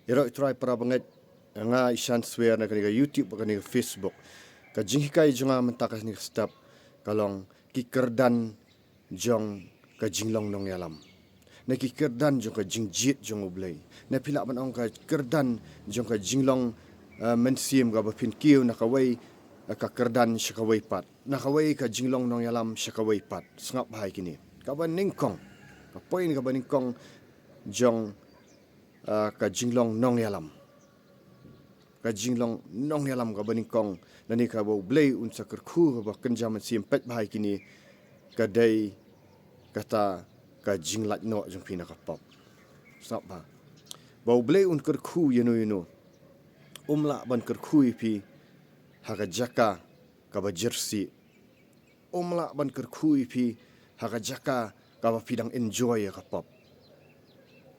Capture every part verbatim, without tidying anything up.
Ïaroh i Trai para bangeit, nga Ishan Swer na kane ka YouTube, kane ka Facebook. Ka jinghikai jong nga mynta kane ka step ka long ki kyrdan jong ka jinglong nongïalam. Na ki kyrdan jong ka jingjied jong U Blei. Na phi lah ban ong ka kyrdan jong ka jinglong, eh, mynsiem kaba phin kiew na kawei, eh, ka kyrdan sha kawei pat. Na kawei ka jinglong nongïalam sha kawei pat. Sngap bha ïa kine. Kaba nyngkong. Ka point kaba nyngkong jong, eh, ka jinglong nongïalam. Ka jinglong nongïalam kaba nyngkong, lane kaba U Blei un sa kyrkhu kaba kynja mynsiem, peit bha ïa kine, ka dei kata ka jinglait noh jong phi na ka pop. Sngap bha. Ba U Blei un kyrkhu ïano ïano, um lah ban kyrkhu ïa phi ha ka jaka kaba jyrsieh. Um lah ban kyrkhu ïa phi ha ka jaka kaba phi dang enjoy ïa ka pop.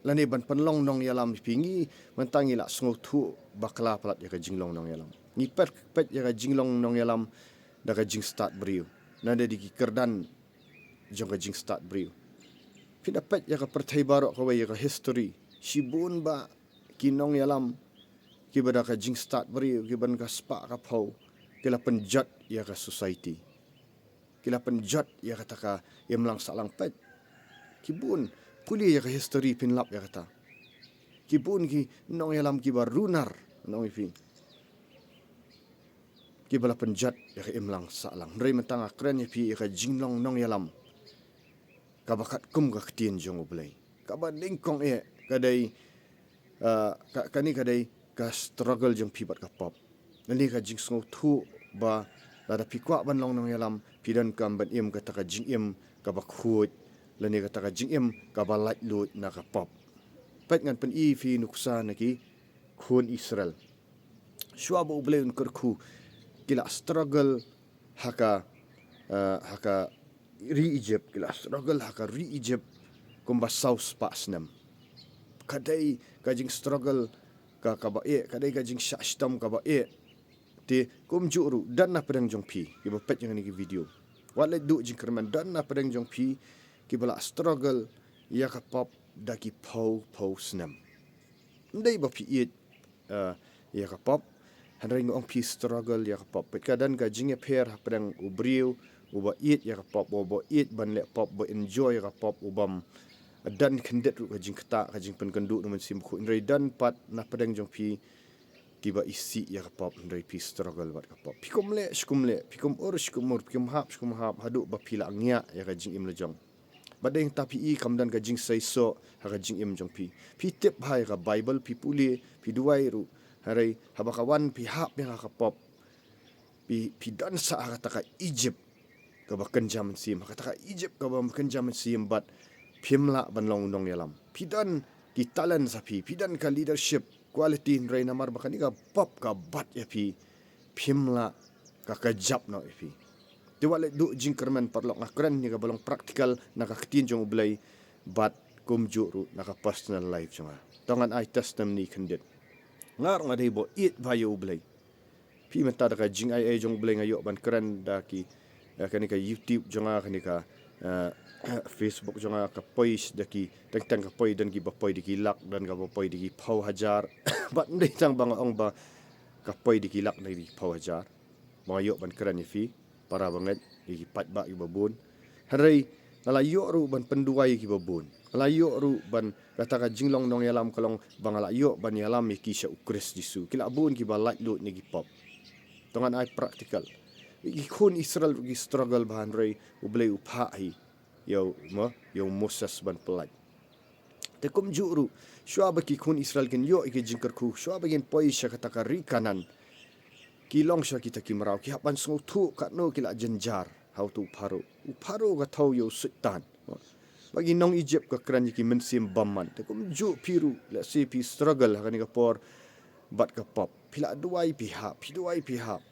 Lane ban pynlong nongïalam ïa phi, ngi mynta ngi lah sngewthuh bakla palat ïa ka jinglong nongïalam. Ngi peit, peit ïa ka jinglong nongïalam da ka jingstad briew. Nada da ki kyrdan jong ka jingstad briew. Phi da peit ïa ka pyrthei baroh kawei, ïa ka history. Shibun bah ki nongïalam kiba da ka jingstad briew, kiba na ka spah ka phew, ki la pynjot ïa ka society. Ki la pynjot ïa kata ka imlang sahlang, peit. Ki bun, pule ïa ka history phin lap ïa kata. Ki bun ki nongïalam kiba runar, nong ïa phi, kiba la pynjot ïa ka imlang sahlang. Hynrei mynta nga kren ïa phi ïa ka jinglong nongïalam kaba katkum ka ktien jong U Blei. Kaba nyngkong eh ka dei, ah, ka, kane ka dei ka struggle jong phi bad ka pop. Lane ka jingsngewthuh ba lada phi kwah ban long nongïalam, phi donkam ban im kata ka jingim kaba khuid, lane kata ka jingim kaba laitluid na ka pop. Peit, ngan pyni ïa phi nuksa na ki khun Israel. Shuwa ba U Blei un kyrkhu, ki la struggle ha ka, eh, ha ka ri Egypt, ki la struggle ha ka ri Egypt kumba saw spah snem. Ka dei ka jingstruggle ka, kaba eh, ka dei ka jingshah shitom kaba eh. Te kumjuh ruh, don na pdeng jong phi kiba peit ïa kane ka video. Wat leit duh jingkyrmen, don na pdeng jong phi kiba la struggle ïa ka pop da ki phew phew snem. Ym dei ba phi ïeit, eh, ïa ka pop, hynrei nga ong phi struggle ïa ka pop. Peit, ka don ka jingïapher hapdeng u briew uba ïeit ïa ka pop, uba ïeit ban leh pop, ba enjoy ïa ka pop, u bym don khyndiat ruh ka jingktah, ka jingpynkynduh na u Mynsiem Bakhuid. Hynrei don pat na pdeng jong phi kiba isih ïa ka pop, hynrei phi struggle bad ka pop. Phi kum leh shi kum leh, phi kum ur shi kum ur, phi kum hap shi kum hap, haduh ba phi la ngiah ïa ka jingim la jong. Bad dei hangta phi i kam don ka jingseisoh ha ka jingim jong phi. Phi tip bha ïa ka Baibl, phi pule, phi duwai ruh. Hynrei haba ka wan phi hap ïa ka pop, phi, phi don sa ha kata ka Egypt kaba kynja mynsiem, ha kata ka Egypt kaba kynja mynsiem, bad phim lah ban long u nongïalam. Phi don ki talent sa phi, phi don ka leadership quality, hynrei namar ba kane ka pop ka bat ïa phi, phim lah, ka kjap noh ïa phi. Te wat leit duh jingkyrmen, paralok, nga kren ïa kaba long practical na ka ktien jong U Blei, bad kumjuh ruh na ka personal life jong nga. To ngan ai testimony khyndiat. Nga ruh nga dei ba ïeit bha ïa U Blei. Phi, mynta da ka jingai ei jong U Blei nga ïoh ban kren da ki, eh, kane ka YouTube jong nga, kane ka, eh, Facebook jong nga, ka poi da ki, teng teng ka poi, don kiba poi da ki lak, don kaba poi da ki phew hajar. Bad ym dei tang ba nga ong ba ka poi da ki lak ne da ki phew hajar. Ba nga ïoh ban kren ïa phi, para bangeit, ïa ki paidbah kiba bun. Hynrei nga la ïoh ruh ban pynduwai ïa kiba bun. Nga la ïoh ruh ban, kata ka jinglong nongïalam ka long ba nga la ïoh ban ïalam ïa ki sha U Khrist Jisu. Ki la bun kiba laitluid na ki pop. To ngan ai practical. Ki khun Israel ruh ki struggle bha, hynrei U Blei u phah hi ïa u, mo, ïa u Moses ban pyllait. Te kumjuh ruh, shuwa ba ki khun Israel kin ïoh ïa ki jingkyrkhu, shuwa ba kin poi sha kata ka ri Kanaan, ki long sha kita ki mraw, ki hap ban sngewthuh katno ki la jynjar ha uto u Pharaoh. U Pharaoh ka thew ïa u Soitan. Ba ki nong Egypt ka kren ïa ki mynsiem bymman. Te kumjuh phi ruh, lehse phi struggle ha kane ka por bad ka pop. Phi la duwai phi hap, phi duwai phi hap.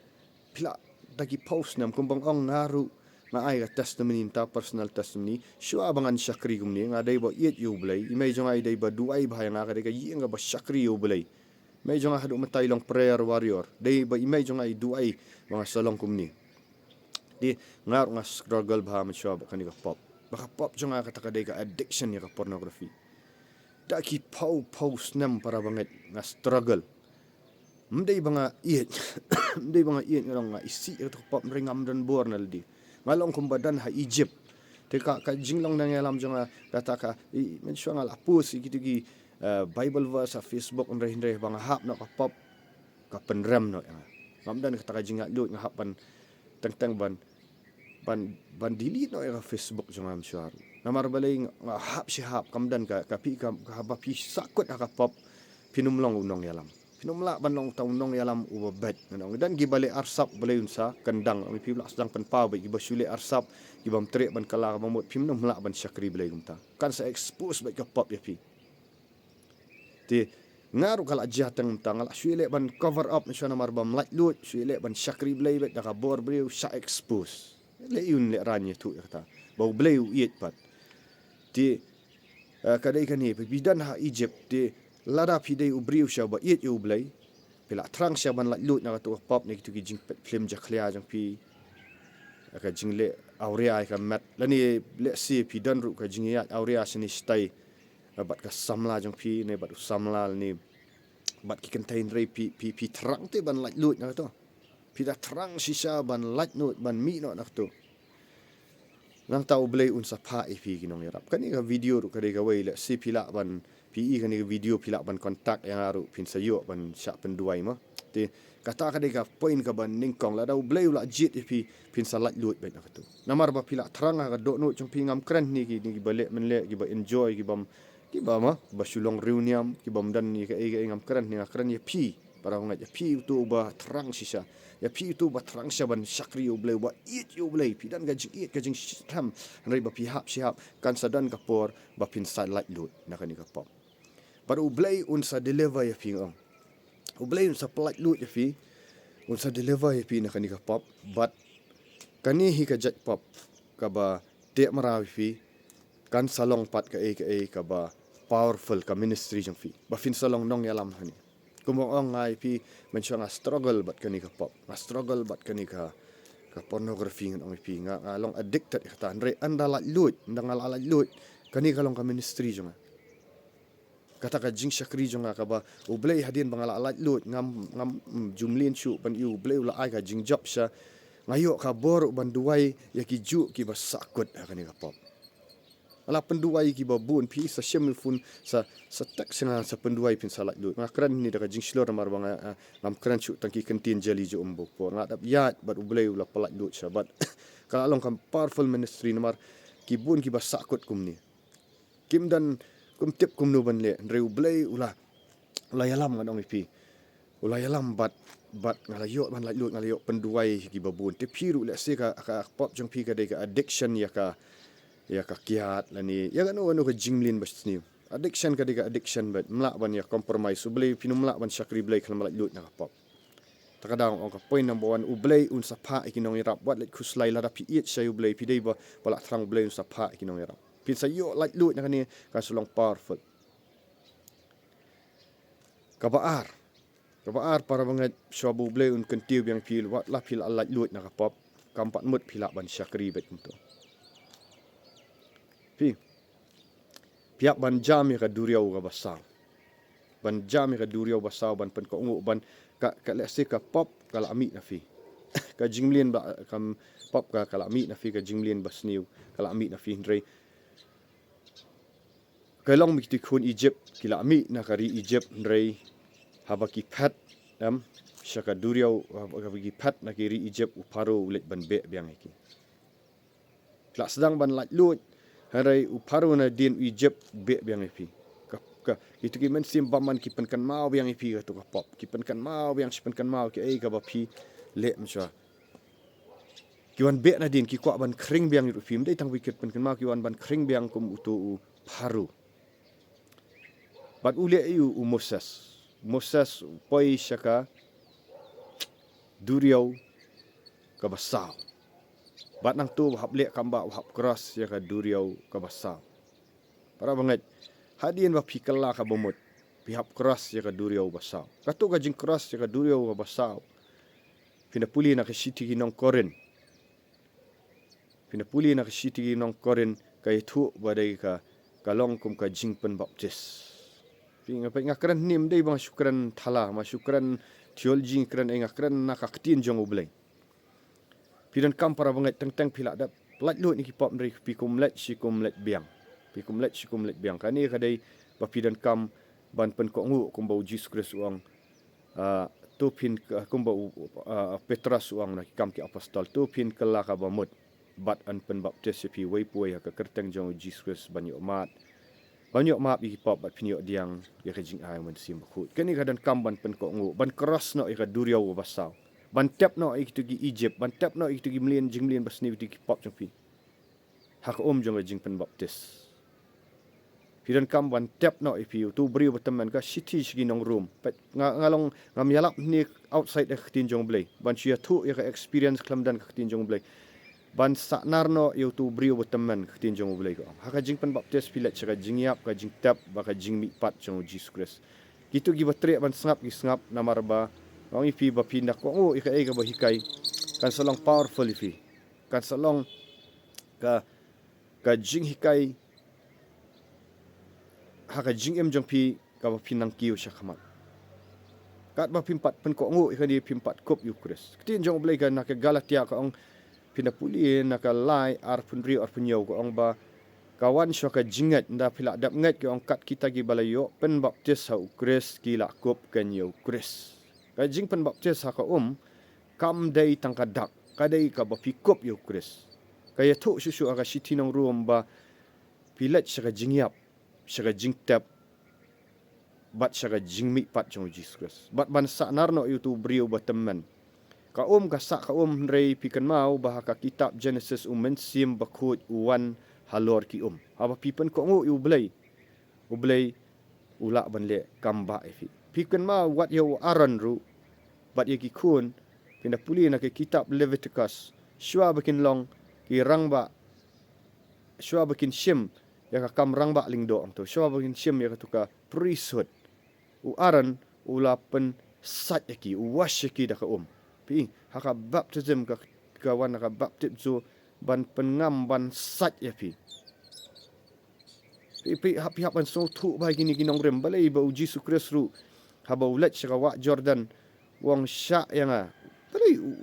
Phi la da ki phew snem, kumba nga ong, nga ruh nga ai ka testimony, mynta personal testimony. Shuwa ba ngan shakri kumne, nga dei ba ïeit ïa U Blei. I mei jong nga i dei ba duwai bha ïa nga, ka dei ka ïing kaba shakri ïa U Blei. I mei jong nga haduh mynta i long prayer warrior. Dei ba i mei jong nga i duwai ba nga sa long kumne. Te nga ruh nga struggle bha mynshuwa bad kane ka pop. Ba ka pop jong nga kata ka dei ka addiction ïa ka pornography. Da ki phew phew snem para bangeit nga struggle. Ym dei ba nga ïeit, ym dei ba nga ïeit, nga long nga isih ïa kato ka pop, hynrei ngam don bor na lade. Nga long kumba don ha Egypt. Te ka, ka jinglong nongïalam jong nga kata ka, i, mynshuwa nga la post ïa kito ki, eh, Bible verse ha Facebook, hynrei, hynrei ba nga hap noh ka pop, ka pynrem noh ïa nga. Ngam don kata ka jingïaid lut, nga hap ban teng teng ban ban, ban delete noh ïa ka Facebook jong nga mynshuwa. Namar balei nga hap shi hap, kam don ka, ka phi ka, ka ba phi sahkut ha ka pop, phin ym long u nongïalam. Phin ym lah ban long uta u nongïalam uba beit. Ngan ong don kiba leh arsap, balei un sa kyndang. Ong phi lah sdang pynpaw beit, kiba shu leh arsap, kibym treh ban kylla ka bamut, phim nym lah ban shakri Blei kumta. Kan sa expose beit ka pop ïa phi. Te nga ruh ka la jia teng mynta, nga la shu leh ban cover up mynshuwa namar bym laitluid, shu leh ban shakri Blei beit da ka bor briew, sa expose. Leh ïun leh rain ïathuh ïa kata ba U Blei u ïeit pat. Te, eh, ka dei kane, phi don ha Egypt, te lada phi dei u briew sha ba ïeit ïa U Blei, phi la thrang sha ban laitluid na kato ka pop ne kito ki jingpeit phlim jakhlia jong phi, ka jingleh awria ïa ka met, lane lehse phi don ruh ka jingïaid awria shane shatai bad ka samla jong phi ne bad u samla ne bad ki kynthei, hynrei phi, phi, phi thrang te ban laitluid na kato. Phi da thrang shisha ban laitluid, ban mih noh na kato. Nangta U Blei un sa phah ïa phi ki nongïarap. Kane ka video ruh ka dei kawei, lehse phi lah ban, phi i kane ka video phi lah ban contact ïa nga ruh, phin sa ïoh ban shah pynduwai mo. Te kata ka dei ka point kaba nyngkong, lada U Blei u la jied ïa phi, phin sa laitluid beit na kato. Namar ba phi la thrang ha ka dohnud jong phi. Ngam kren ne ki, ne kiba leh mynleh, kiba enjoy, kibym, kiba ma, ba shu long riewniam, kibym don ne kaei kaei, ngam kren ne, nga kren ïa phi. Para bangeit, ïa phi uto uba thrang shisha, ïa phi uto uba thrang shisha ban shakri ïa U Blei, uba ïeit ïa U Blei, phi don ka jingïeit, ka jingshitrhem, hynrei ba phi hap shi hap, kan sa don ka por ba phin sa laitluid na kane ka pop. Bad U Blei un sa deliver ïa phi, nga ong. U Blei un sa pyllaitluid ïa phi, un sa deliver ïa phi na kane ka pop. Bad kane hi ka jait pop kaba teh mraw ïa phi, kan sa long pat kaei kaei kaba powerful, ka ministry jong phi, ba phin sa long nongïalam hangne. Kumba nga ong ïa phi, mynshuwa nga struggle bad kane ka pop, nga struggle bad kane ka, ka pornography, ngan ong ïa phi, nga, nga long addicted ïa kata, hynrei ynda laitluid, ynda nga la laitluid, kane ka long ka ministry jong nga. Kata ka jingshakri jong nga kaba U Blei, hadien ba nga la laitluid, ngam, ngam, mm, ju mlien shuh ban ïoh, U Blei u la ai ka jingjop sha nga, ïoh ka bor ban duwai ïa ki juh kiba sahkut ha kane ka pop. Nga la pynduwai ïa kiba bun, phi sa shim ïa u phone, sa, sa text sha nga, sa pynduwai, phin sa laitluid. Nga kren ne da ka jingshlur namar ba nga, ah, ngam kren shuh tang ki kyntien jali jong u, ym ba u por. Nga dap ïaid bad U Blei u la pyllaitluid sha, bad ka la long ka powerful ministry namar ki bun kiba sahkut kumne. Kim don, kim tip kumno ban leh, hynrei U Blei u la, u la ïalam, ngan ong ïa phi. U la ïalam bad, bad nga la ïoh ban laitluid, nga la ïoh pynduwai ïa kiba bun. Te phi ruh, lehse ka, ka pop jong phi ka dei ka addiction ïa ka, ïa ka kiad lane ïa kano kano ka jingmlien basniew. Addiction ka dei ka addiction beit, ym lah ban ïa compromise. U Blei, phin ym lah ban shakri Blei khlem laitluid na ka pop. Ta ka daw, ong ka point number one, U Blei un sa phah ïa ki nongïarap. Wat leit khuslai, lada phi ïeit sha U Blei, phi dei ba, ba la thrang, U Blei un sa phah ïa ki nongïarap. Phin sa ïoh laitluid na kane, kan sa long powerful. Kaba ar. Kaba ar, para bangeit, shuwa ba U Blei un kyntiew biang ïa phi, wat la phi la laitluid na ka pop, kam pat mut phi lah ban shakri beit kumto. Phi, phi hap ban jam ïa ka duriaw kaba saw. Ban jam ïa ka duriaw ba saw, ban pynkohnguh, ban ka, ka lehse ka pop ka la mih na phi. Ka jingmlien ba, ka pop ka, ka la mih na phi, ka jingmlien basniew ka la mih na phi, hynrei ka long ba kito ki khun Egypt ki la mih na ka ri Egypt, hynrei haba ki phet, em, sha ka duriaw, haba ki phet na ka ri Egypt, u Pharaoh u leit ban beh biang ïa ki. Phi la sdang ban laitluid, hynrei u Pharaoh nadien u Egypt u beh biang ïa phi. Ka, ka, kito ki mynsiem bymman ki pynkynmaw biang ïa phi kato ka pop. Ki pynkynmaw biang, shi pynkynmaw, kiei kaba phi leh mynshuwa. Ki wan beh nadien, ki kwah ban khring biang ïa u, phim dei tang ba ki pynkynmaw, ki wan ban khring biang kum uto u Pharaoh. Bad u leh aïu u Moses? Moses u poi sha ka duriaw kaba saw. Bad nangto u hap leh kam, ba u hap cross ïa ka duriaw kaba saw. Para bangeit, hadien ba phi kylla ka bamut, phi hap cross ïa ka duriaw ba saw. Kato ka jingcross ïa ka duriaw kaba saw, phin da pule na ka shithi ki nong Korinth. Phin da pule na ka shithi ki nong Korinth, ka ïathuh ba dei ka, ka long kum ka jingpynbaptis. Phi nga, phi nga kren nim dei ba nga shu kren thala, ma shu kren theology, kren ei, nga kren na ka ktien jong U Blei. Phi donkam para bangeit teng teng phi la dep lait lut ïa ki pop, hynrei phi kum leit shi kum leit biang. Phi kum leit shi kum leit biang. Kane ka dei ba phi donkam ban pynkohnguh kumba U Jisu Khrist u ong. Ah, to phin ka, kumba u, ah, Petros u ong na ki Kam ki Apostol, to phin kylla kaba mut bad yn pynbaptis ïa phi uwei pa uwei ha ka kyrteng jong U Jisu Khrist ban ïoh mad, ban ïoh map ïa ki pop bad phin ïoh diang ïa ka jingai U Mynsiem Bakhuid. Kane ka donkam ban pynkohnguh, ban cross noh ïa ka duriaw ba saw, ban tep noh ïa kito ki Egypt, ban tep noh ïa kito ki mlien, jingmlien basniew, kito ki pop jong phi ha ka um jong ka jingpynbaptis. Phi donkam ban tep noh ïa phi, uto u briew ba tymmen, ka shithi sha ki nong Rom. Peit, nga, nga long, ngam ïalap hangne outside ka ktien jong U Blei, ban shu ïathuh ïa ka experience khlem don ka ktien jong U Blei. Ban sah nar noh ïa uto u briew ba tymmen, ka ktien jong U Blei ka ong. Ha ka jingpynbaptis phi leit sha ka jingïap, ka jingtep bad ka jingmihpat jong U Jisu Khrist. Kito kiba treh ban sngap ki sngap, namar ba nga ong ïa phi ba phin da kohnguh ïa kaei kaba hikai, kan sa long powerful ïa phi. Kan sa long ka, ka jinghikai ha ka jingim jong phi kaba phin nang kiew shakhmat. Katba phim pat pynkohnguh ïa kane, phim pat kup ïa U Khrist. Ka ktien jong U Blei ka na ka Galatia ka ong, phin da pule na ka lai, arphew hynriew, arphew hynñiew, ka ong ba ka wan shuwa ka jingngeit, ynda phi la dep ngeit, ka ong, kat kita kiba la ïoh pynbaptis ha U Khrist ki la kup keiñ ïa U Khrist. Ka jingpynbaptis ha ka um kam dei tang ka dak, ka dei kaba phi kup ïa U Khrist. Ka ïathuh shuh shuh ha ka shithi nong Rom ba phi leit sha ka jingïap, sha ka jingtep bad sha ka jingmihpat jong U Jisu Khrist, bad ban sah nar noh ïa uto u briew ba tymmen. Ka um ka sah ka um, hynrei phi kynmaw ba ha ka kitab Genesis U Mynsiem Bakhuid u wan halor ki um. Haba phi pynkohnguh ïa U Blei, U Blei u lah ban leh kam bah ïa phi. Phi kynmaw wat ïa u Aaron ruh bad ïa ki khun, phin da pule na ka kitab Leviticus, shuwa ba kin long ki rangbah, shuwa ba kin shim ïa ka kam rangbah lyngdoh, ong to, shuwa ba kin shim ïa kato ka priesthood, u Aaron u la pynsait ïa ki, u wash ïa ki da ka um. Phi, ha ka baptism ka, ka wan ha ka baptism ban pynngam, ban sait ïa phi. Phi, phi hap, phi hap ban sngewthuh bha ïa kine ki nongrim. Balei ba U Jisu Khrist ruh, haba u leit sha ka wah Jordan, u ong, shah ïa nga. Balei u,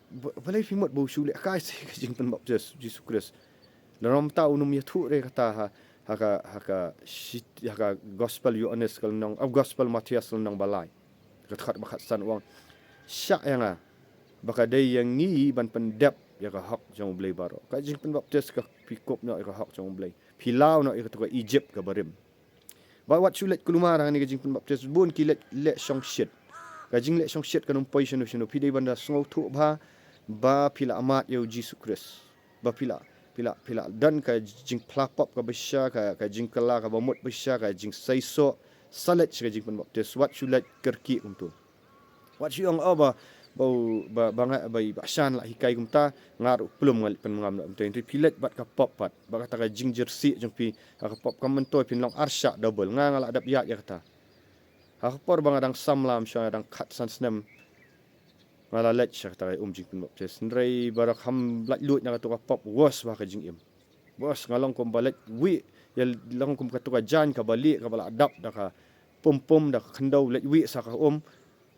ba-, balei phi mut ba u shu lehkai sa ka jingpynbaptis U Jisu Khrist? Lada ym ta un ym ïathuh re kata ha, ha ka, ha ka shit-, ha ka Gospel Ïoannis ka lynnong, ah, Gospel Mathaios ka lynnong ba lai, ka dkhot ba khatsan, u ong, shah ïa nga, ba ka dei ïa ngi ban pyndep ïa ka hok jong U Blei baroh. Ka jingpynbaptis ka pynkup noh ïa ka hok jong U Blei. Phi law noh ïa kato ka Egypt kaba rim. Bad wat shu leit kulmar hangne ka jingpynbaptis, bun ki leit leh shongshit. Ka jingleh shongshit kan ym poi shano shano. Phi dei ban da sngewthuh bha ba phi la mad ïa U Jisu Khrist. Ba phi la, phi la, phi la don ka jingphla pop kaba shisha, ka, ka jingkylla kaba mut ba shisha, ka jingseisoh, sa leit sha ka jingpynbaptis, wat shu leit kyrkieh kumto. Wat shu ong, oh, ba, ba, ba, ba nga, ba i Bah Shan la hikai kumta, nga ruh plum nga leit pynngam noh kumta. Hynrei phi leit bad ka pop pat, bad kata ka jingjyrsieh jong phi ha ka pop, kam myntoi phin long arshah double. Nga, nga la dep ïaid ïa kata. Ha ka por ba nga dang samla, ym shwa, nga dang khatsan snem, nga la leit sha kata ka um jingpynbaptis. Hynrei baroh kham lait luid na kato ka pop, worse bha ka jingim. Worse, nga long kum ba leit wieh, ïa long kum kato ka jaiñ kaba lieh kaba la dap da ka pum pum, da ka khyndew, leit wieh sa ka um,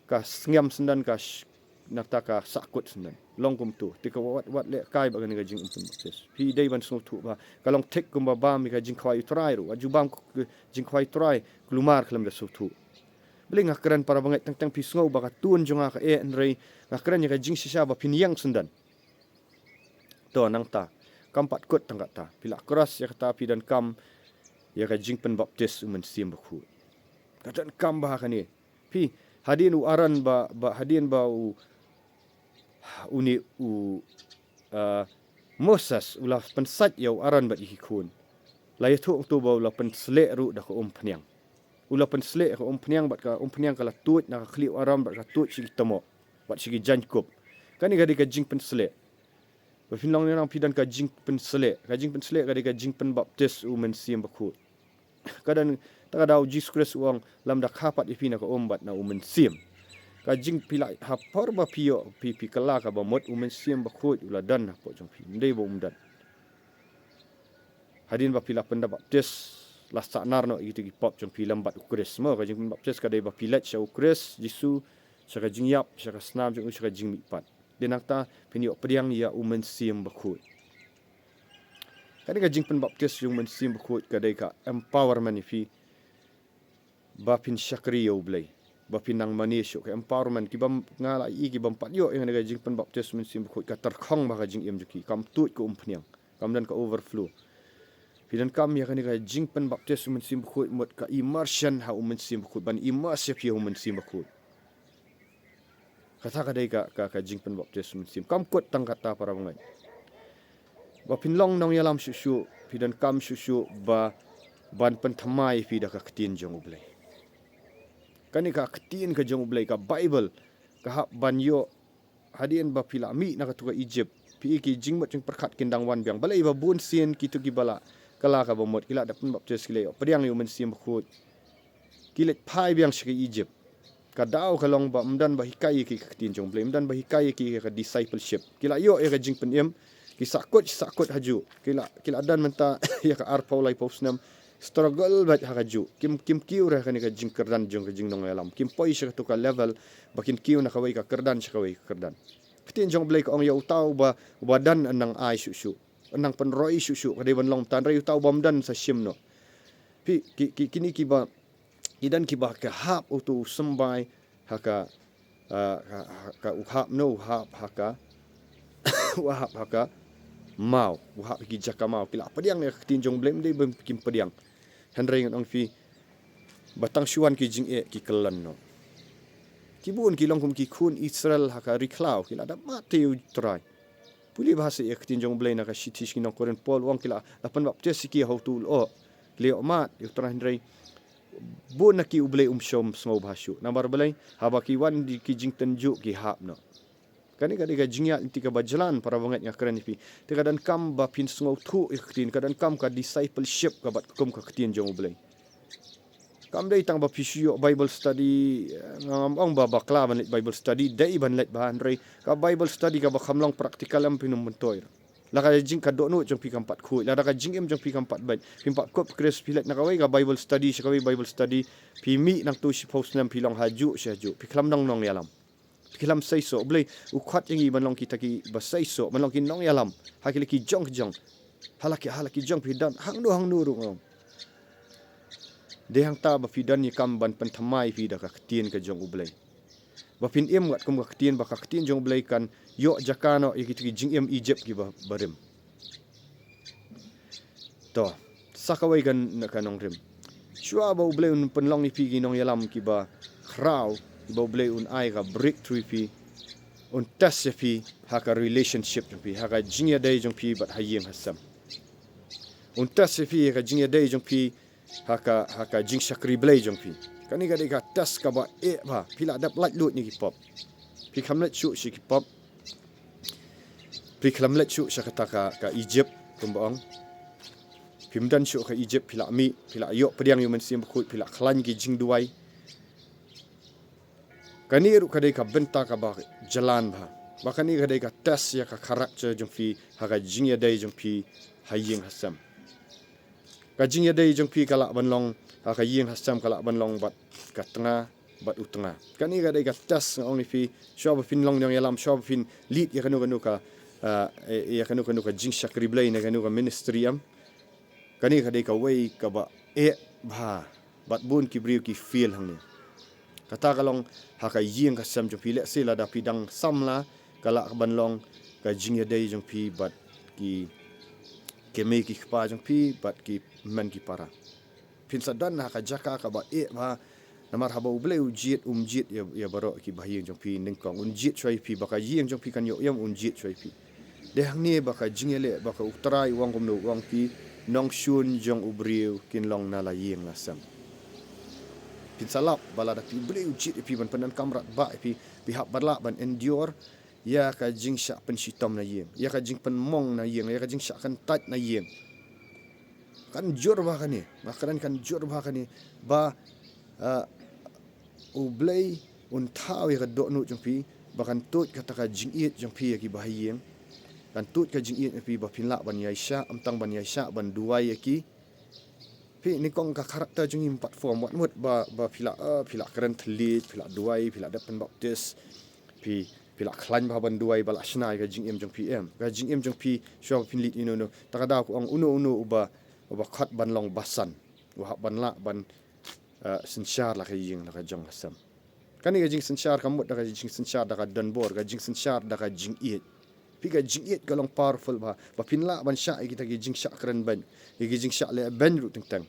ka sngem syndon, ka sh-, nangta ka sahkut syndon. Long kumto. Te ka wat, wat lehkai bad kane ka jingim pynbaptis. Phi dei ban sngewthuh bha. Ka long thik kumba bam ïa ka jingkhawai U Trai ruh. Wat ju bam ka jingkhawai U Trai kulmar khlem da sngewthuh. Balei nga kren, para bangeit, teng teng phi sngew ba ka tone jong nga ka eh, hynrei nga kren ïa ka jingshisha ba phin ïeng syndon. To nangta, kam pat kut tang kata. Phi la cross ïa kata, phi donkam ïa ka jingpynbaptis U Mynsiem Bakhuid. Ka donkam bha kane. Phi, hadien u Aaron ba, ba hadien ba u, une u, ah, Moses u la pynsait ïa u Aaron bad ïa ki khun, la ïathuh kumto ba u la pynsleh ruh da ka umphniang. U la pynsleh ïa ka umphniang, bad ka umphniang ka la tuid na ka khlieh u Aaron bad ka tuid sha ki tmoh bad sha ki jaiñkup. Kane ka dei ka jingpynsleh. Ba phin long ne nang, phi don ka jingpynsleh. Ka jingpynsleh ka dei ka jingpynbaptis U Mynsiem Bakhuid. Ka don, ta ka daw U Jisu Khrist u ong, lymda kha pat ïa phi na ka um bad na U Mynsiem. Ka jing phi la, ha por ba phi ïoh, phi, phi kylla kaba mut, U Mynsiem Bakhuid u la don hapoh jong phi. Ym dei ba um don. Hadien ba phi la pynda baptis, la sah nar noh ïa kito ki pop jong phi lem bad u Khrist. Mo, ka jingpynbaptis ka dei ba phi leit sha u Khrist Jisu, sha ka jingïap, sha ka snam jong u, sha ka jingmihpat. Dei nangta phin ïoh pdiang ïa u Mynsiem Bakhuid. Kane ka jingpynbaptis ïa u Mynsiem Bakhuid ka dei ka empowerment ïa phi ba phin shakri ïa u Blei, ba phin nang mane shuh. Ka empowerment, ki bym, nga la ïohi ki bym pat ïoh ïa kane ka jingpynbaptis Mynsiem Bakhuid, ka tyrkhong bha ka jingim jong ki, kam tuid ka umphniang, kam don ka overflow. Phi donkam ïa kane ka jingpynbaptis Mynsiem Bakhuid, mut ka immersion ha u Mynsiem Bakhuid, ban immerse ïa phi ha u Mynsiem Bakhuid. Kata ka dei ka, ka, ka jingpynbaptis Mynsiem. Kam kut tang kata, para bangeit. Ba phin long nongïalam shuh shuh, phi donkam shuh shuh ba ban pynthymmai ïa phi da ka ktien jong u Blei. Kane ka ktien ka jong u Blei, ka Baibl, ka hap ban ïoh, hadien ba phi la mih na kato ka Egypt, phi ïohi ki jingmut jingpyrkhat kin dang wan biang. Balei ba bun sien kito kiba la kylla kaba mut, ki la dep pynbaptis, ki la ïoh pdiang ïa u Mynsiem Bakhuid, ki leit phai biang sha ka Egypt. Ka daw ka long ba ym don ba hikai ïa ki ka ktien jong u Blei, ym don ba hikai ïa ki ka discipleship. Ki la ïoh ïa ka jingpynim, ki sahkut, sahkut hajuh. Ki la, ki la don mynta ïa ka arphew laiphew snem, struggle beit ha kajuh. Kim, kim kiew ruh ha kane ka jingkyrdan jong ka jingnongïalam. Kim poi sha kato ka level ba kin kiew na kawei ka kyrdan sha kawei ka kyrdan. Ka ktien jong u Blei ka ong, ïa uta uba, uba don yn nang ai shuh shuh, yn nang pynroi shuh shuh, ka dei ban long, tang ïa uta uba ym don sa shim noh. Phi, ki, ki, kine kiba, ki don kiba ka hap uto u symbai ha ka, ah, ha, ha ka, u hap noh, u hap ha ka, u hap ha ka maw, u hap ha ki jaka maw. Ki la pdiang ïa ka ktien jong u Blei, ym dei ba kim pdiang. Hynrei ngan ong ïa phi ba tang shu wan ki jingeh ki kyllon noh. Ki bun ki long kum ki khun Israel ha ka ri khlaw, ki la dep mad ïa u Trai. Pule bha seh ïa ka ktien jong u Blei na ka shithi sha ki nong Korinth, Paul u ong ki la, la pynbaptis ïa ki ha uto u lyoh, ki la ïoh mad ïa u Trai, hynrei bun na ki u Blei um shym sngewbha shuh. Namar balei? Haba ki wan da ki jingtynjuh ki hap noh. Kane ka dei ka jingïaid lynti kaba jlan, para bangeit, nga kren ïa phi. Te ka donkam ba phin sngewthuh ïa ka ktien, ka donkam ka discipleship kaba kum ka ktien jong u Blei. Kam dei tang ba phi shu ïoh Bible study, eh, ngam ong ba bakla ban leit Bible study, dei ban leit bha, hynrei ka Bible study kaba kham long practical em phin ym myntoi. Lada ka jing, ka dohnud jong phi kam pat khuid, lada ka jingim jong phi kam pat beit, phim pat kup Khrist, phi leit na kawei ka Bible study sha kawei Bible study, phi mih nangto shiphew snem, phi long hajuh sha hajuh, phi khlem long nongïalam. Phi khlem seisoh. U Blei u khot ïa ngi ban long kita kiba seisoh, ban long ki nongïalam ha ki la ki jong ki jong. Ha la ki, ha la ki jong phi don hangno hangno ruh, nga ong. Dei hangta ba phi don ïa ka kam ban pynthymmai ïa phi da ka ktien ka jong u Blei. Ba phin im katkum ka ktien, ba ka ktien jong u Blei kan ïoh jaka noh ïa kita ki jingim Egypt kiba, ba rim. To, sa kawei ka, ka nongrim. Shuwa ba u Blei un pynlong ïa phi ki nongïalam kiba khraw, ba u Blei un ai ka breakthrough ïa phi, un test ïa phi ha ka relationship jong phi, ha ka jingïadei jong phi bad ha ïing ha sem. Un test ïa phi ha ka jingïadei jong phi ha ka, ha ka jingshakri Blei jong phi. Kane ka dei ka test kaba eh bha. Phi la dep lait lut na ki pop. Phi khlem leit shuh sha ki pop. Phi khlem leit shuh sha kata ka, ka Egypt, kumba ong. Phim don shuh ka Egypt, phi la mih, phi la ïoh pdiang ïa u Mynsiem Bakhuid, phi la khlaiñ ki jingduwai. Kane ruh ka dei ka bynta kaba jlan bha. Ba kane ka dei ka test ïa ka character jong phi ha ka jingïadei jong phi ha ïing ha sem. Ka jingïadei jong phi ka lah ban long ha ka ïing ha sem, ka lah ban long bad ka tnga, bad u tnga. Kane ka dei ka test, nga ong ïa phi, shuwa ba phin long nongïalam, shuwa ba phin lead ïa kano kano ka, ah, ïa kano kano ka jingshakri Blei ne kano ka ministry, em. Kane ka dei kawei kaba eh bha, bad bun ki briew ki fail hangne. Kata ka long ha ka ïing ka sem jong phi. Lehse lada phi dang samla, ka lah ban long ka jingïadei jong phi bad ki kmie ki kpa jong phi bad ki hynmen ki para. Phin sa don ha ka jaka kaba eh bha. Namar haba u Blei u jied, um jied ïa, ïa baroh kiba ha ïing jong phi nyngkong. Un jied shuwa ïa phi, ba ka ïing jong phi kan ïoh ïam, un jied shuwa ïa phi. Dei hangne ba ka jingïaleh, ba ka U Trai u ong kumno, u ong, ki nongshun jong u briew kin long na la ïing la sem. Phin sa lap ba lada phi, u Blei u jied ïa phi ban pyndonkam radbah ïa phi, phi hap ban lah ban endure ïa ka jingshah pynshitom na ïing, ïa ka jingpynmong na ïing, ïa ka jingshah kyntait na ïing. Kan jur bha kane, nga kren kan jur bha kane, ba, ah, u Blei un thaw ïa ka dohnud jong phi, ba kan tuid kata ka jingïeit jong phi ïa kiba ha ïing. Kan tuid ka jingïeit jong phi ba phin lah ban ïaishah, ym tang ban ïaishah, ban duwai ïa ki. Phi, nyngkong ka character jong ngi ym pat form, wat mut ba, ba phi la, eh, phi la kren thylliej, phi la duwai, phi la dep pynbaptis, phi, phi la khlaiñ bha ban duwai ba la shna ïa ka jingim jong phi, em. Ka jingim jong phi, shuwa ba phin leit ïano ïano. Ta ka daw ka ong uno uno uba, uba khot ban long basan, u hap ban lah ban, eh, synshar la ka ïing la ka jong ka sem. Kane ka jingsynshar kam mut da ka jingsynshar da ka donbor, ka jingsynshar da ka jingïeit. Phi, ka jingïeit ka long powerful bha, ba phin lah ban shah ïa kita ki jingshah kren beiñ, ïa ki jingshah leh beiñ ruh teng teng.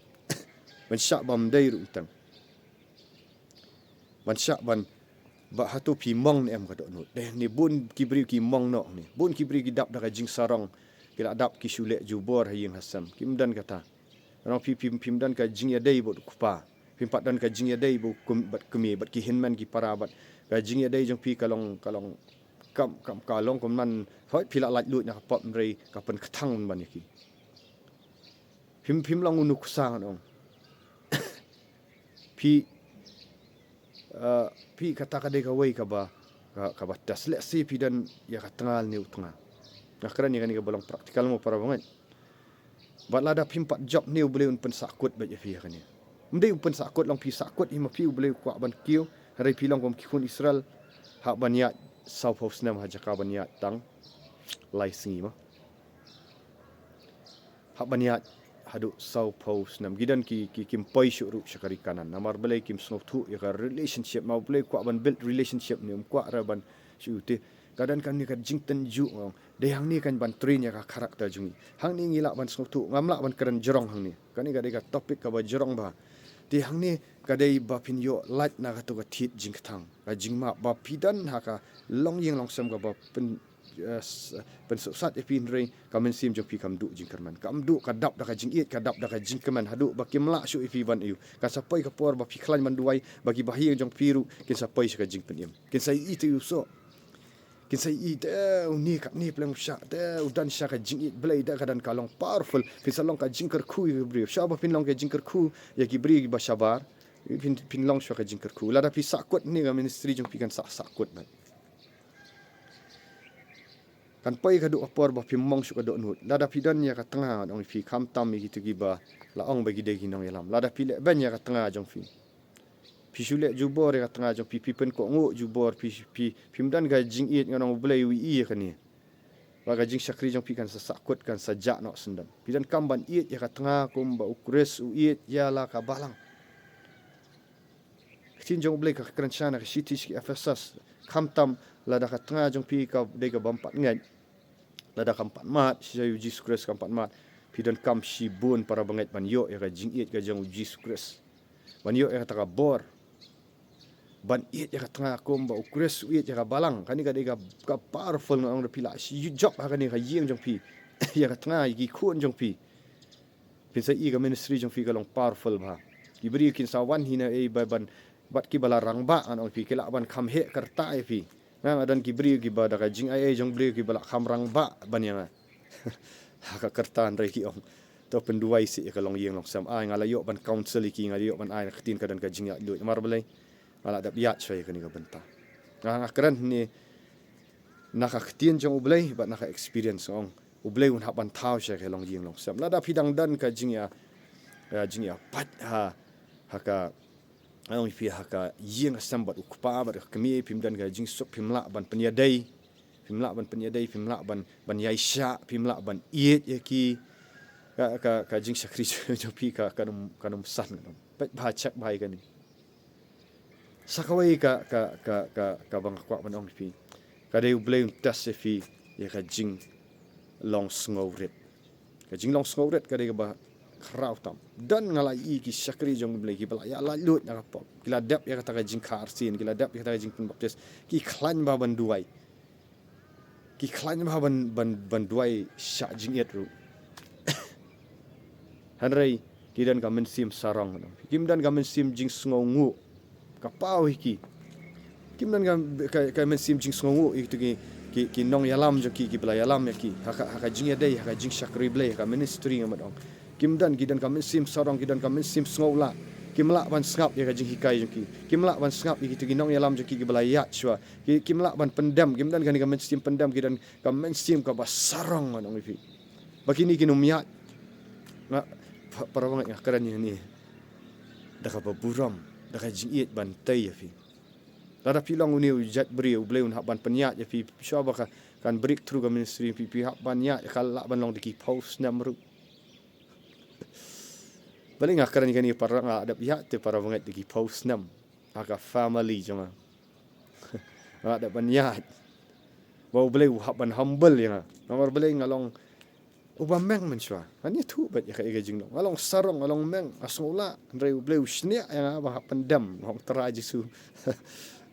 Ban shah bym dei ruh teng. Ban shah ban, ba hato phi mong ne em ka dohnud. Dei hangne bun ki briew ki mong noh hangne. Bun ki briew ki dap da ka jingsarong. Ki la dap ki shu leh jubor ha ïing ha sem. Kim don kata. Ngan ong phi, phim, phim don ka jingïadei bad u kpa. Phim pat don ka jingïadei bad u kum, bad kmie, bad ki hynmen ki para, bad ka jingïadei jong phi ka long, ka long, kam, kam, ka long kum man, hooid phi la laitluid na ka pop, hynrei ka pynkthang ban ïa ki. Phim, phim long u nuksa, ngan ong. Phi, eh, phi, kata ka dei kawei kaba, ka, kaba test. Lehse phi don ïa ka tnga ne u tnga. Nga kren ïa kane kaba long practical mo para bangeit. Bad lada phim pat jop ne, U Blei un pynsahkut beit ïa phi ïa kane. Ym dei u pynsahkut, long phi sahkut hi ma phi, U Blei u kwah ban kiew. Hynrei phi long kum ki khun Israel, hap ban ïaid sawphew snem ha jaka ban ïaid tang lai sngi mo. Hap ban ïaid haduh sawphew snem. Ki don ki, ki, kim poi shuh ruh sha ka ri Kanaan. Namar balei? Kim sngewthuh ïa ka relationship. Ma U Blei u kwah ban build relationship ne, um kwah re ban shu te. Ka don kane ka jingtynjuh, ngan ong. Dei hangne kan ban train ïa ka character jong ngi. Hangne ngi lah ban sngewthuh, ngam lah ban kren jrong hangne. Kane ka dei ka topic kaba jrong bha. Te hangne ka dei ba phin ïoh lait na kato ka thied jingkthang, ka jingmap, ba phi don ha ka longïing longsem kaba pyn, eh, s-, pynsuk sat ïa phi, hynrei ka mynsiem jong phi kam duh jingkyrmen. Kam duh, ka dap da ka jingïeit, ka dap da ka jingkmen. Haduh ba kim lah shuh ïa phi ban ïoh. Kan sa poi ka por ba phi khlaiñ ban duwai, ba ki bahaïing jong phi ruh kin sa poi sha ka jingpynim. Kin sa ïohi te u soh. Kin sa ïohi te, eh, une katne pleng u shah, te u don sha ka jingïeit Blei, te ka don ka long powerful. Phin sa long ka jingkyrkhu ïa ki briew. Shuwa ba phin long ka jingkyrkhu ïa ki briew kiba shabar, phin, phin long shuwa ka jingkyrkhu. Lada phi sahkut ne, ka ministry jong phi kan sah, sahkut bha. Kan poi ka duh ka por ba phim mong shuh ka dohnud. Lada phi don ïa ka tnga, ngan ong ïa phi, khamtam ïa kito kiba la ong ba ki dei ki nongïalam. Lada phi leh beiñ ïa ka tnga jong phi. Phi shu leh jubor ïa ka tnga jong phi, phi pynkohnguh jubor, phi, phi, phim don ka jingïeit, ngan ong U Blei u ïohi ïa kane. Ba ka jingshakri jong phi kan sa sahkut, kan sa jah noh syndon. Phi donkam ban ïeit ïa ka tnga kumba U Khrist u ïeit ïa la ka balang. Ka ktien jong U Blei ka kren shai na ka shithi sha ki Ephesus. Khamtam lada ka tnga jong phi ka dei kaba ym pat ngeit. Lada kam pat mad sha U Jisu Khrist, kam pat mad, phi donkam shibun para bangeit ban ïoh ïa ka jingïeit ka jong U Jisu Khrist. Ban ïoh ïa kata ka bor. Ban ïeit ïa ka tnga kumba U Khrist u ïeit ïa ka balang. Kane ka dei ka, ka powerful, ngan ong, lada phi lah shu jop ha kane ka ïing jong phi, ïa ka tnga, ïa ki khun jong phi. Phin sa ïohi ka ministry jong phi ka long powerful bha. Ki briew kin sa wan hi na ei ba ban, bad kiba la rangbah, ngan ong ïa phi, ki lah ban kham heh kyrta ïa phi. Nga, nga don ki briew kiba da ka jingaiei jong briew kiba la kham rangbah ban ïa nga ha ka kyrta, hynrei ki ong, to pynduwai seh ïa ka longïing longsem. Ai, nga la ïoh ban counsel ïa ki, nga la ïoh ban ai na ka ktien, ka don ka jingïaid luid. Namar balei? Nga la dep ïaid shuwa ïa kane ka bynta. Nga, nga kren hangne na ka ktien jong U Blei bad na ka experience, ngan ong. U Blei un hap ban thaw shuwa ïa ka longïing longsem. Lada phi dang don ka jingïa, eh, jingïapait ha, ha ka, ngan ong ïa phi, ha ka ïing ka sem bad u kpa bad ka kmie, phim don ka jingsuk, phim lah ban pynïadei. Phim lah ban pynïadei, phim lah ban, ban ïaishah, phim lah ban ïeit ïa ki. Ka, ka, ka jingshakri jong phi ka, kan ym, kan ym san, kan ym. Peit bha, check bha ïa kane. Sa kawei ka, ka, ka, ka, kaba nga kwah ban ong ïa phi. Ka dei U Blei un test ïa phi ïa ka jinglong sngewrit. Ka jinglong sngewrit ka dei kaba khraw tam. Don, nga la ïohi ki shakri jong U Blei kiba la ïa laitluid na ka pop. Ki la dep ïa kata ka jingkha arsien, ki la dep ïa kata ka jingpynbaptis. Ki khlaiñ bha ban duwai. Ki khlaiñ bha ban, ban, ban duwai shah jingit ruh. Hynrei ki don ka mynsiem sarong. Kim don ka mynsiem jingsngewnguh. Ka paw ïa ki. Kim don ka, ka, ka mynsiem jingsngewnguh ïa kito ki, ki, ki nongïalam jong ki, kiba la ïalam ïa ki ha ka, ha ka jingïadei, ha ka jingshakri Blei, ha ka ministry, nga mut ong. Kim don, ki don ka mynsiem sarong, ki don ka mynsiem sngewlah. Kim lah ban sngap ïa ka jinghikai jong ki. Kim lah ban sngap ïa kito ki nongïalam jong ki, kiba la ïaid shuwa. Ki, kim lah ban pyndem, kim don kane ka mynsiem pyndem, ki don ka mynsiem kaba sarong, ngan ong ïa phi. Ba kine kin ym ïaid. Nga, Para bangeit, nga kren ïa kane da kaba burom, da ka jingïeit ban tei ïa phi. Lada phi long une u jait briew, U Blei un hap ban pynïaid ïa phi. Shuwa ba ka, kan breakthrough ka ministry phi, phi hap ban ïaid, ka lah ban long da ki phew snem ruh. Balei nga kren ïa kane, para, nga dep ïaid te para bangeit, da ki phew snem ha ka family jong nga. Nga dep ban ïaid. Ba U Blei u hap ban humble ïa nga. Namar balei? Nga long uba meng mynshuwa. Ngan ïathuh beit ïa ka, ïa ka jinglong. Nga long sarong, nga long meng, nga sngewlah. Hynrei U Blei u shaniah ïa nga ba hap pyndem. Nga ong, Trai Jisu.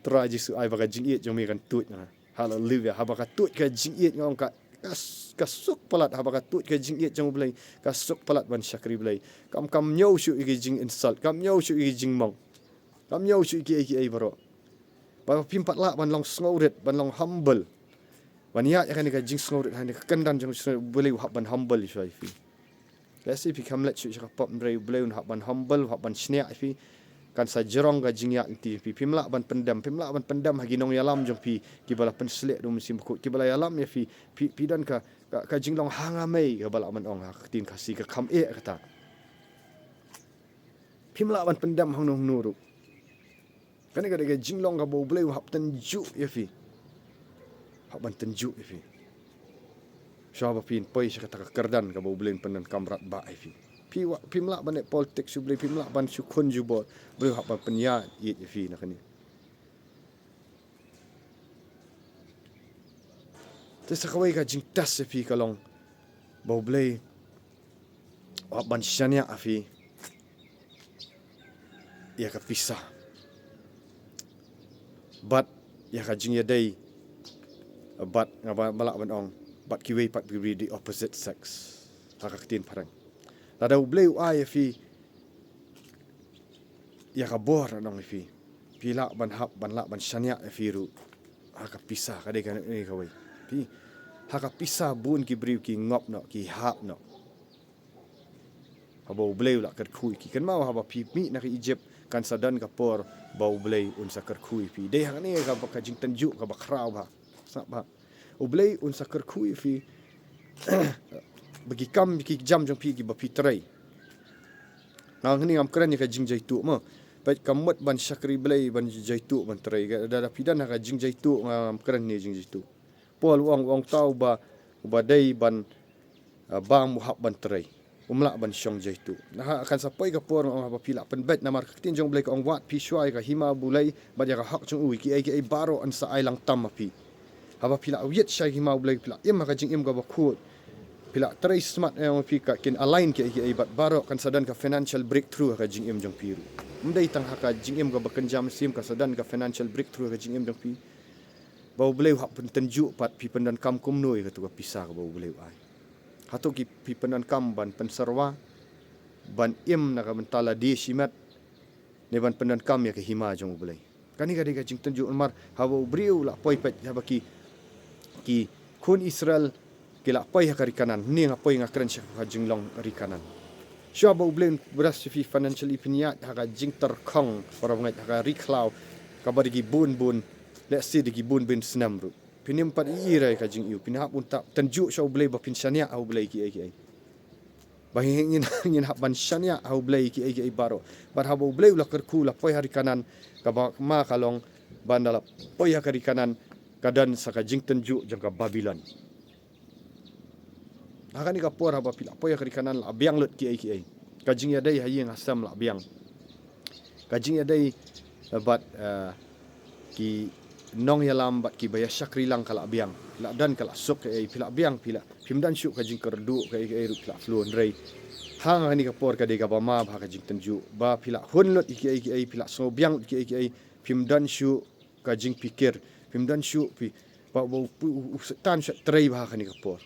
Trai Jisu, ai ba ka jingïeit jong me kan tuid ïa nga. Haleluia. Haba ka tuid ka jingïeit, nga ong, ka, ka, ka suk palat. Haba ka tuid ka jingïeit jong U Blei, ka suk palat ban shakri Blei. Kam, kam ñiew shuh ïa ki jing insult, kam ñiew shuh ïa ki jingmong, kam ñiew shuh ïa ki ei ki ei baroh. Ba phim pat lah ban long sngewrit, ban long humble, ban ïaid ïa kane ka jingsngewrit, ha kane ka kyndan jong U Blei, U Blei u hap ban humble ïa phi. Lehse phi kham leit shuh sha ka pop, hynrei U Blei un hap ban humble, u hap ban shaniah ïa phi. Kan sa jrong ka jingïaid lynti jong phi. Phim lah ban pyndem, phim lah ban pyndem ha ki nongïalam jong phi kiba la pynshlur da U Mynsiem Bakhuid, kiba la ïalam ïa phi. Phi, phi don ka, ka, ka jinglong hanga mei kaba lah ban ong ha ka ktien Khasi, ka kham eh kata. Phim lah ban pyndem hangno hangno ruh. Kane ka dei ka jinglong kaba U Blei u hap tynjuh ïa phi. Hap ban tynjuh ïa phi. Shuwa ba phin poi sha kata ka kyrdan kaba U Blei un pyndonkam radbah ïa phi. Phi wa, phim lah ban leh politics sha U Blei, phim lah ban shu khun jubor. U Blei u hap ban pynïaid ïa phi na kane. Te sa kawei ka jingtest ïa phi ka long ba U Blei u hap ban shaniah ïa phi ïa ka pisa bad ïa ka jingïadei bad, nga ba, ba lah ban ong, bad kiwei pat ki briew, the opposite sex, ha ka ktien phareng. Lada U Blei u ai ïa phi ïa ka bor, ngan ong ïa phi, phi lah ban hap, ban lah ban shaniah ïa phi ruh ha ka pisa. Ka dei kane kawei. Phi, ha ka pisa bun ki briew ki ngop noh, ki hap noh. Haba U Blei u la kyrkhu ïa ki. Kynmaw, haba phi mih na ka Egypt, kan sa don ka por ba U Blei un sa kyrkhu ïa phi. Dei hangne kaba ka jingtynjuh kaba khraw bha. Sngap bha. U Blei un sa kyrkhu ïa phi ba ki kam, ki jam jong phi kiba phi trei. Nga hangne ngam kren ïa ka jingjaituh mo. Peit, ka mut ban shakri Blei ban jaituh ban trei. Lada phi don ha ka jingjaituh, ngam kren ïa ka jingjaituh. Paul u ong, u ong, uta uba, uba dei ban, ah, bam u hap ban trei. Um lah ban shong jaituh. Nangta kan sa poi ka por, nga ong, haba phi lah pynbeit, namar ka ktien jong U Blei ka ong, wad phi shuwa ïa ka hima U Blei bad ïa ka hok jong u, ïa kiei kiei baroh yn sa ailangtam ha phi. Haba phi lah wad sha ka hima U Blei, phi lah im ha ka jingim kaba khuid, phi lah trei smat, eh, phi, ka kin align kiei kiei bad baroh, kan sa don ka financial breakthrough ha ka jingim jong phi ruh. Ym dei tang ha ka jingim kaba kynja mynsiem, kan sa don ka financial breakthrough ha ka jingim jong phi. Ba U Blei u hap pyntynjuh pat, phi pyndonkam kumno ïa katu ka pisa kaba U Blei u ai. Hato ki, phi pyndonkam ban pynsyrwa, ban im na ka bynta lade shimet, ne ban pyndonkam ïa ka hima jong U Blei? Kane ka dei ka jingtynjuh. Namar haba u briew u la poi, peit, haba ki, ki khun Israel ki la poi ha ka ri Kanaan. Hangne nga poi, nga kren sha ka jinglong ri Kanaan. Shuwa ba U Blei un bless ïa phi financially, phin ïaid ha ka jingtyrkhong, para bangeit, ha ka ri khlaw kaba dei ki bun bun, lehse dei ki bun bun snem ruh. Phin ym pat ïohi ïa ka jingïohi. Phin hap, un hap tynjuh sha U Blei ba phin shaniah ha U Blei kiei kiei. Ba ngin, ngin hap ban shaniah ha U Blei kiei kiei baroh. Bad haba U Blei u la kyrkhu, la poi ha ri Kanaan, kaba ma ka long, ba ynda la poi ha ka ri Kanaan, ka don sa ka jingtynjuh jong ka Babilon. Ha kane ka por haba phi la poi ha ka ri Kanaan, la biang lut kiei kiei. Ka jingïadei ha ïing ha sem la biang. Ka jingïadei, eh, bad, eh, ki nongïalam bad kiba ïa shakri lang ka la biang. Phi la don, ka la suk kiei, phi la biang, phi la, phim don shuh ka jingkyrduh kiei kiei ruh, phi la flun rei. Ha kane ka por ka dei kaba ma bha ka jingtynjuh. Ba phi la hun lut kiei kiei, phi la sngew biang lut kiei kiei, phim don shuh ka jingpikir, phim don shuh phi, ba, ba u, u, u Soitan u shait trei bha ha kane ka por.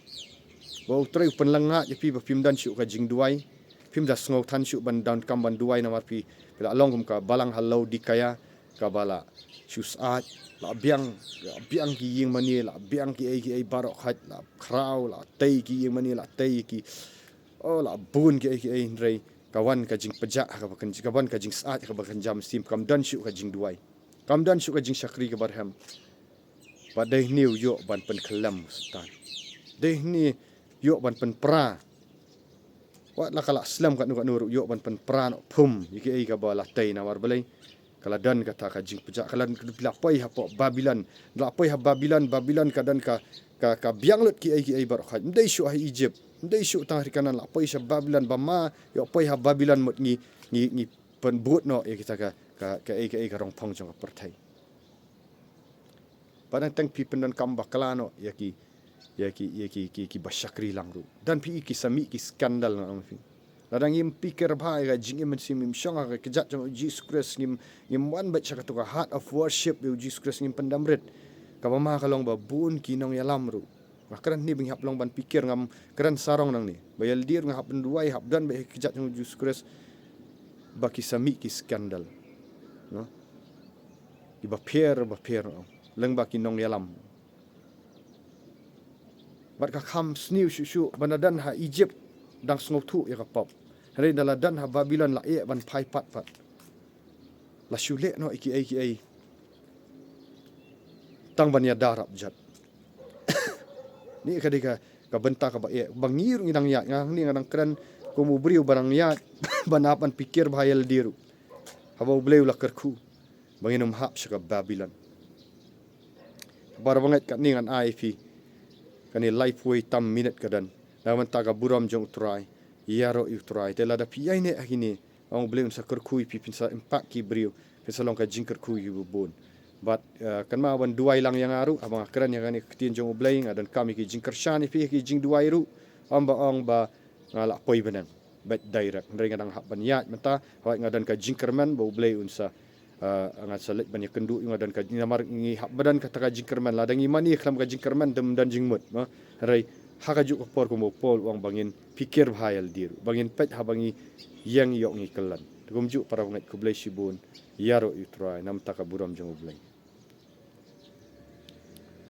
Ba u trei, u pynlyngngoh ïa phi ba phim don shuh ka jingduwai. Phim da sngewthan shuh ban donkam ban duwai, namar phi, phi la long kum ka balang ha Laodikaia, kaba la shu syaid, la biang, la biang ki ïing mane, la biang kiei kiei baroh khoit, la khraw, la tei ki ïing mane, la tei ki, oh, la bun kiei kiei, hynrei ka wan ka jingpjah ha kaba kyn-, ka wan ka jingsyaid ha kaba kynja mynsiem, kam don shuh ka jingduwai. Kam don shuh ka jingshakri kaba rhem. Bad dei hangne u ïoh ban pynkhyllem u Soitan. Dei hangne u ïoh ban pynpra. Wat la ka la slem katno katno ruh, ïoh ban pynpra noh phum ïa kiei kaba la tei, namar balei? Ka la don kata ka jingpjah, ka la, la poi hapoh Babilon, la poi ha Babilon, Babilon ka don ka, ka, ka biang lut kiei kiei baroh khoit. Ym dei shuh ha Egypt, ym dei shuh tang ha ri Kanaan, la poi sha Babilon, ba ma ïoh poi ha Babilon mut ngi, ngi, ngi pynbud noh ïa kita ka, ka, kaei kaei ka rong phong jong ka pyrthei. Ba dang teng phi pyndonkam bakla noh ïa ki, ïa ki, ïa ki, ki, kiba shakri lang ruh. Don phi ki sa mih ki scandal, nga ong phi. Lada ngim pyrkhat bha ïa ka jingim mynsiem, ngim shong ha ka kjat jong u Jisu Khrist, ngim, ngim wan beit sha kato ka heart of worship ïa u Jisu Khrist, ngim pyndam rit, kaba ma ka long ba bun ki nongïalam ruh. Nga kren hangne ba ngi hap long ban pyrkhat, ngam kren sarong nangne. Ba ïalade ruh nga hap ban duwai, hap don beit ha ka kjat jong u Jisu Khrist, ba ki sa mih ki scandal, no? Kiba pher ba pher, no? Leng ba ki nongïalam. Bad ka kham sniew shuh shuh ba na don ha Egypt dang sngewthuh ïa ka pop. Hynrei da la don ha Babilon la ïeh ban phai pat pat. La shu leh noh ïa kiei kiei tang ban ïada rap jot. Ni ka dei ka, ka bynta kaba eh, ba ngi ruh ngi dang ïaid, nga hangne nga dang kren kum u briew ba dang ïaid, ba nap ban pyrkhat bha ïalade ruh. Haba U Blei u la kyrkhu ba ngin ym hap sha ka Babilon. Para bangeit, katne ngan ai phi kane laiphew tam minit ka don. Na ka bynta ka burom jong U Trai, ïaroh ïa U Trai. Te lada phi ïaineh ha kine, ong U Blei un sa kyrkhu ïa phi, phin sa impact ki briew, phin sa long ka jingkyrkhu ïa ki bun. Bad, eh, kynmaw ban duwai lang ïa nga ruh haba nga kren ïa kane ka ktien jong U Blei, nga donkam ïa ki jingkyrshan ïa phi, ïa ki jingduwai ruh. Ym ba ong ba nga la poi bneng beit direct. Hynrei nga dang hap ban ïaid mynta, hooid nga don ka jingkyrmen ba U Blei un sa, ah, nga sa leit ban ïakynduh, nga don ka, namar ngi hap ba don kata ka jingkyrmen. Lada ngi mane khlem ka jingkyrmen, te ym don jingmut, mo. Hynrei ha kajuh ka por, kum u Paul u ong, ba ngin pyrkhat bha ïalade ruh, ba ngin peit haba ngi ïeng, ïoh ngi kyllon. Te kumjuh para bangeit, khublei shibun. Ïaroh ïa U Trai, na ka bynta ka burom jong U Blei.